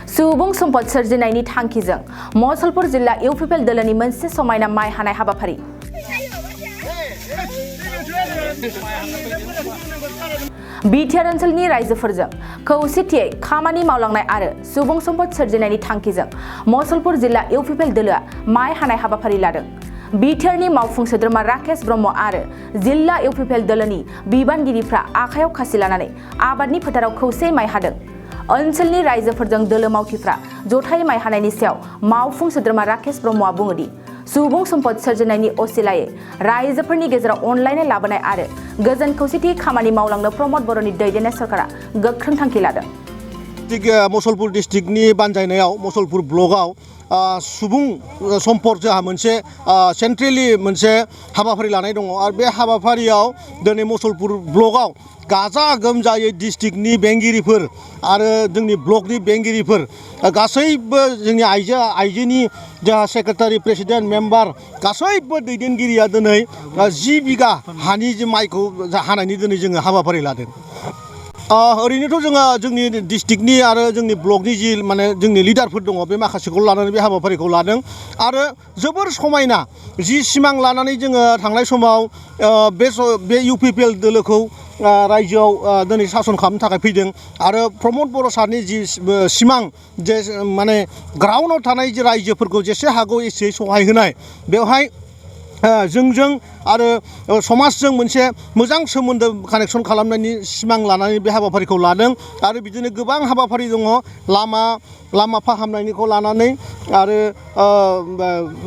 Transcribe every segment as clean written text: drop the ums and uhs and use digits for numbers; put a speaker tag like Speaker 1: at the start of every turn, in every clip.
Speaker 1: सुबुं सम्पद सोरजिनायनि थांखिजों मसलपुर जिल्ला इउपिपिएल दोलोनि मोनसे समायना माइ हानाय हाबाफारि। बिटिआर ओनसोलनि रायजोफोरजों खौसेथियै खामानि मावलांनाय आरो सुबुं सम्पद सोरजिनायनि थांखिजों मसलपुर जिल्ला इउपिपिएल दोलोआ माइ हानाय हाबाफारि लादों। बिटिआरनि मावफुं सोद्रोमा राकेश ब्रह्म आरो जिल्ला इउपिपिएल दोलोनि बिबानगिरिफ्रा आखायाव खासि लानानै आबादनि फोथाराव खौसे माइ हादों। ओनसोलनि रायजोफोरजों दोलो मावथिफ्रा जथायै माइ हानायनि सायाव मावफुं सोद्रोमा राकेश ब्रह्मआ बुङोदि सुबुं सम्पद सोरजिनायनि असिलायै रायजोफोरनि गेजेराव अनलायनाय लाबोनाय आरो गोजोन खौसेथि खामानि मावलांनो प्रमद बर'नि दैदेननाय सरकारा गोख्रों थांखि लादों।
Speaker 2: मसलपुर डिस्ट्रिक्टनि बानजायनायाव मसलपुर ब्लकआव सुबुं सम्पद जोंहा मोनसे सेन्ट्रेलि मोनसे हाबाफारि लानाय दङ आरो बे हाबाफारियाव दिनै मसलपुर ब्लकआव गाजा गोमजायै डिस्ट्रिक्टनि बेंगिरिफोर आरो जोंनि ब्लकनि बेंगिरिफोर गासैबो जोंनि आइजोनि जोंहा सेक्रेटारि प्रेसिडेन्ट मेम्बार गासैबो दैदेनगिरिया दिनै 10 बिगा हानि जे माइखौ हानायनि दिनै जोङो हाबाफारि लादों। ओरैनोथ' जोङो जोंनि डिस्ट्रिक्टनि आरो जोंनि ब्लकनि जि माने जोंनि लिडारफोर दङ बे माखासेखौ लानानै बे हाबाफारिखौ लादों आरो जोबोर समायना जि सिमां लानानै जोङो थांनाय समाव बे इउपिपिएल दोलोखौ रायजोआव दिनै सासन खालामनो थाखाय फैदों आरो प्रमद बर' सारनि जि सिमां जे माने ग्राउन्डआव थानाय जे रायजोफोरखौ जेसे हागौ एसे सहाय होनाय बेवहाय जोंजों आरो समाजजों मोनसे मोजां सोमोन्दो कानेक्सन खालामनायनि सिमां लानानै बे हाबाफारिखौ लादों आरो बिदिनो गोबां हाबाफारि दङ लामा फाहामनायनिखौ लानानै आरो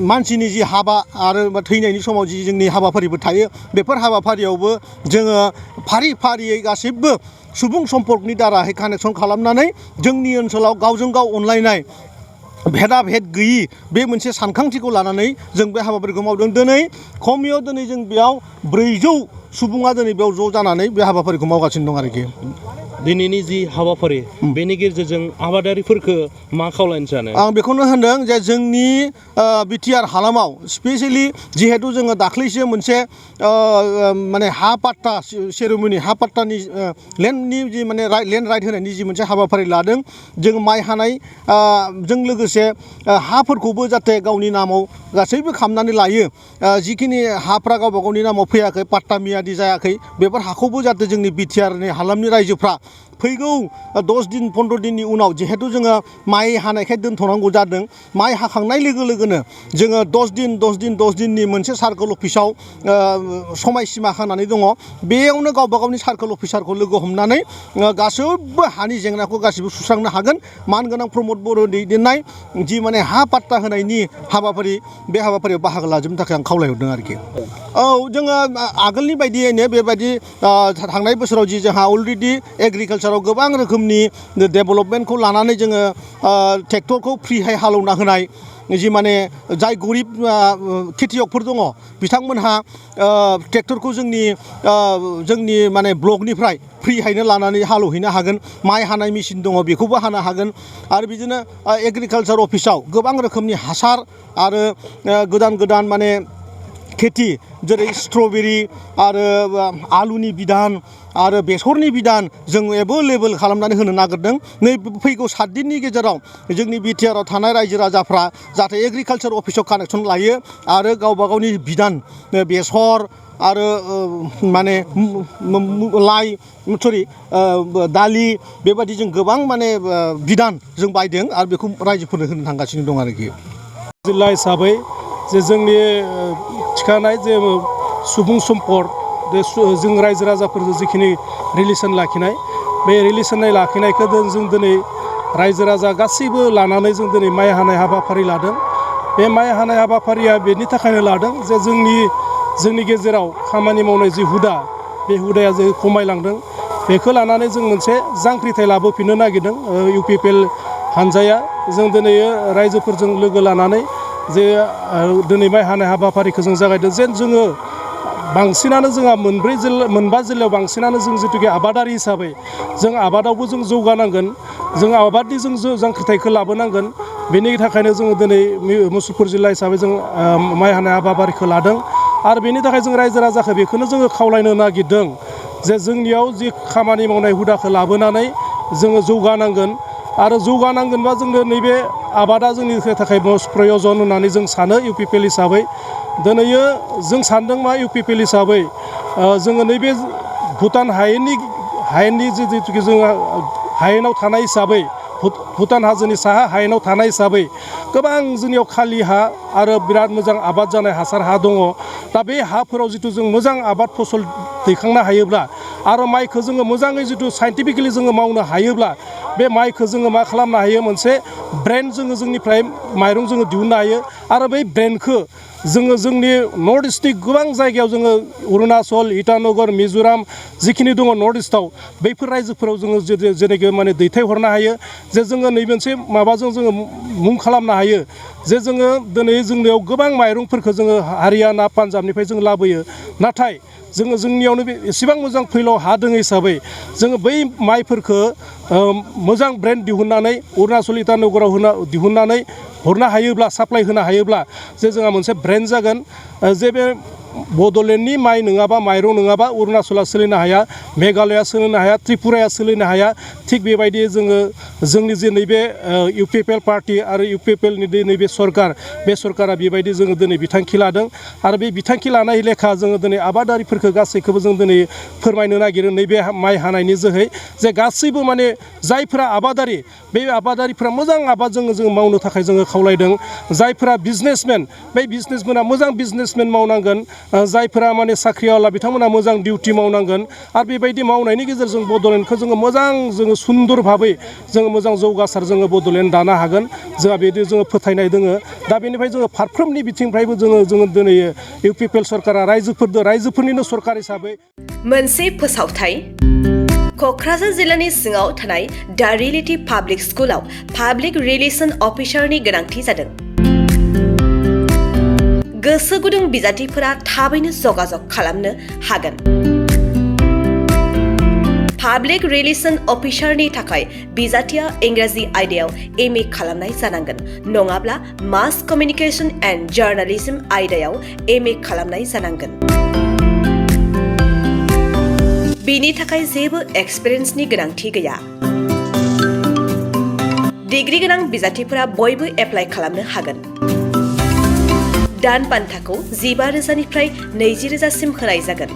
Speaker 2: मानसिनि जि हाबा आरो थैनायनि समाव जि जोंनि हाबाफारिबो थायो बेफोर हाबाफारियावबो जोङो फारि फारियै गासिबो सुबुं सम्पदनि दाराहै कानेक्सन खालामनानै जोंनि ओनसोलाव गावजों गाव अनलायनाय भेदा भेद गैयि बे मोनसे सानखांथिखौ लानानै जों बे हाबाफारिखौ मावदों। दिनै खमियाव दिनै जों बेयाव 400 सुबुङा दिनै बेयाव ज' जानानै बे हाबाफारिखौ मावगासिनो दं आरोखि।
Speaker 3: दिनैनि जि हाबाफारि बेनि गेजेरजों आबादारिफोरखौ मा खावलायनो सानो?
Speaker 2: आं बेखौनो होनदों जे जोंनि बिटिआर हालामाव स्पेसियेलि जिहेतु जोङो दाख्लैसो मोनसे माने हा पाट्टा सेरेमनि हा पाट्टानि लेन्डनि जि माने लेन्ड राइट होनायनि जि मोनसे हाबाफारि लादों जों माइ हानाय जों लोगोसे हाफोरखौबो जाहाथे गावनि नामाव गासैबो खालामनानै लायो जिखिनि हाफ्रा गावबा गावनि नामाव फैयाखै पाट्टा मियादि जायाखै बेफोर हाखौबो जाहाथे जोंनि बिटिआरनि हालामनि रायजोफ्रा फैगौ 10 दिन 15 दिननि उनाव जिहेतु जोङो माइ हानायखाय दोनथ'नांगौ जादों माइ हाखांनाय लोगो लोगोनो जोङो 10 दिननि मोनसे सार्कोल अफिसाव समायसीमा खानानै दङ बेयावनो गावबा गावनि सार्कोल अफिसारखौ लोगो हमनानै गासैबो हानि जेंनाखौ गासैबो सुस्रांनो हागोन मानगोनां प्रमद बर' दैदेननाय जि माने हा पाट्टा होनायनि हाबाफारि बे हाबाफारियाव बाहागो लाजोबनो थाखाय आं खावलायहरदों आरोखि। औ जोङो आगोलनि बायदियैनो बेबायदि थांनाय बोसोराव जि जोंहा अलरेडि एग्रिकालचाराव गोबां रोखोमनि डेभेलपमेन्टखौ लानानै जोङो ट्रेक्टरखौ फ्रिहाय हालेवना होनाय जि माने जाय गरिब खेथियकफोर दङ बिथांमोनहा ट्रेक्टरखौ जोंनि माने ब्लकनिफ्राय फ्रिहायनो लानानै हालेवहैनो हागोन माइ हानाय मेचिन दङ बेखौबो हानो हागोन आरो बिदिनो एग्रिकालचार अफिसाव गोबां रोखोमनि हासार आरो गोदान माने खेथि जेरै स्ट्रबेरि आरो आलुनि बिधान आरो बेसरनि बिधान जों एभेलेबल खालामनानै होनो नागिरदों। नै फैगौ 7 दिननि गेजेराव जोंनि बिटिआरआव थानाय रायजो राजाफ्रा जाहाथे एग्रिकालचार अफिसाव कानेक्सन लायो आरो गावबा गावनि बिधान बेसर आरो माने लाइ दालि बेबायदि जों गोबां माने बिधान जों बायदों आरो बेखौ रायजोफोरनो होनो थांगासिनो दं आरोखि।
Speaker 4: जिल्ला हिसाबै जे जोंनि थिखानाय जे सुबुं सम्पद जों रायजो राजाफोरजों जिखिनि रिलेसन लाखिनाय बे रिलेसन लाखिनायखौ जों दिनै रायजो राजा गासैबो लानानै जों दिनै माइ हानाय हाबाफारि लादों। बे माइ हानाय हाबाफारिया बेनि थाखायनो लादों जे जोंनि गेजेराव खामानि मावनाय जि हुदा बे हुदाया जे खमायलांदों बेखौ लानानै जों मोनसे जांख्रिथाय लाबोफिननो नागिरदों। इउपिपिएल हानजाया जों दिनै रायजोफोरजों लोगो लानानै जे दिनै माइ हानाय हाबाफारिखौ जों जागायदों जेन जोङो बांसिनानो जोंहा मोनबा जिल्लायाव बांसिनानो जों जिथुखे आबादारि हिसाबै जों आबादावबो जों जौगानांगोन जों आबादनि जों जांख्रिथायखौ लाबोनांगोन बेनि थाखायनो जोङो दिनै मुसलपुर जिल्ला हिसाबै जों माइ हानाय हाबाफारिखौ लादों आरो बेनि थाखाय जों रायजो राजाखौ बेखौनो जोङो खावलायनो नागिरदों जे जोंनियाव जि खामानि मावनाय हुदाखौ लाबोनानै जोङो जौगानांगोन आरो जौगानांगोनबा जोंनो नैबे आबादा जोंनि थाखाय मस्ट प्रयजन होननानै जों सानो इउपिपिएल हिसाबै दिनै जों सानदों मा इउपिपिएल हिसाबै जोङो नैबे भुटान हायेननि जिथुखि जोङो हायेनाव थानाय हिसाबै भुटान हाजोनि साहा हायेनाव थानाय हिसाबै गोबां जोंनियाव खालि हा आरो बिराद मोजां आबाद जानाय हासार हा दङ दा बे हाफोराव जिथु जों मोजां आबाद फसल दैखांनो हायोब्ला आरो माइखौ जोङो मोजाङै जिथु साइन्टिफिकेलि जोङो मावनो हायोब्ला बे माइखौ जोङो मा खालामनो हायो मोनसे ब्रेन्ड जोङो जोंनिफ्राय माइरं जोङो दिहुननो हायो आरो बै ब्रेन्डखौ जोङो जोंनि नर्थ इस्टनि गोबां जायगायाव जोङो अरुणाचल इटानगर मिज'राम जिखिनि दङ नर्थ इस्टआव बैफोर रायजोफोराव जोङो जेनेखि माने दैथायहरनो हायो जे जोङो नै मोनसे माबाजों जोङो मुं खालामनो हायो जे जोङो दिनै जोंनियाव गोबां माइरंफोरखौ जोङो हारियाना पान्जाबनिफ्राय जों लाबोयो नाथाय जोङो जोंनियावनो बे एसेबां मोजां फैलाव हा दङ हिसाबै जोङो बै माइफोरखौ मोजां ब्रेन्ड दिहुननानै अरुणाचल इटानगराव दिहुननानै हरनो हायोब्ला साप्लाय होनो हायोब्ला जे जोंहा मोनसे ब्रेन्ड जागोन जे बे बड'लेण्डनि माइ नङाबा माइरं नङाबा अरुणाचला सोलिनो हाया मेघालया सोलिनो हाया त्रिपुराया सोलिनो हाया थिग बेबायदि जोङो जोंनि जे नैबे इउपिपिएल पार्टि आरो इउपिपिएलनि नैबे सरकार बे सरकारा बेबायदि जोङो दिनै बिथांखि लादों आरो बे बिथांखि लानाय लेखा जोङो दिनै आबादारिफोरखौ गासैखौबो जों दिनै फोरमायनो नागिरो नैबे माइ हानायनि जोहै जे गासैबो माने जायफोरा आबादारि बे आबादारिफ्रा मोजां आबाद जोङो मावनो थाखाय जोङो खावलायदों जायफोरा बिजनेसमेन बै बिजनेसमेना मोजां बिजनेसमेन मावनांगोन जायफोरा माने साख्रिआवला बिथांमोना मोजां डिउटि मावनांगोन आरो बेबायदि मावनायनि गेजेरजों बड'लेण्डखौ जोङो मोजां जोङो सुन्दर भाबै जोङो मोजां जौगासार जोङो बड'लेण्ड दानो हागोन जोंहा बिदि जोङो फोथायनाय दोङो दा बेनिफ्राय जोङो फारफ्रोमनि बिथिंनिफ्रायबो जोङो दिनै इउपिपिएल सरकारा रायजोफोरनिनो सरकार हिसाबै
Speaker 5: मोनसे फोसावथाय क'क्राझार जिल्लानि सिङाव थानाय दा रियेलिटी पाब्लिक स्कुलाव पाब्लिक रिलेसन अफिसारनि गोनांथि जादों गोसो गुदुं बिजाथिफोरा थाबैनो जगाजग खालामनो हागोन पाब्लिक रिलेसन अफिसारनि थाखाय बिजाथिया इंराजि आयदायाव एमए खालामनाय जानांगोन नङाब्ला मास कमिउनिकेशन एन्ड जार्नालिज्म आयदायाव एमए खालामनाय जानांगोन बिनि थाखाय जेबो एक्सपिरियेन्सनि गोनांथि गैया डिग्री गोनां बिजाथिफोरा बयबो एप्लाइ खालामनो हागोन दान बान्थाखौ 15,000निफ्राय 20,000सिम होनाय जागोन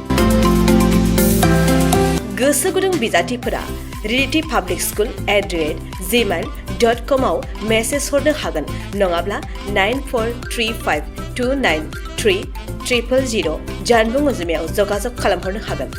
Speaker 5: गोसो गुदुं बिजाथिफोरा reality.publicschool@gmail.com आव मेसेज हरनो हागोन नङाब्ला 9435293000 जानबुं अनजिमायाव जगाजग खालामहरनो हागोन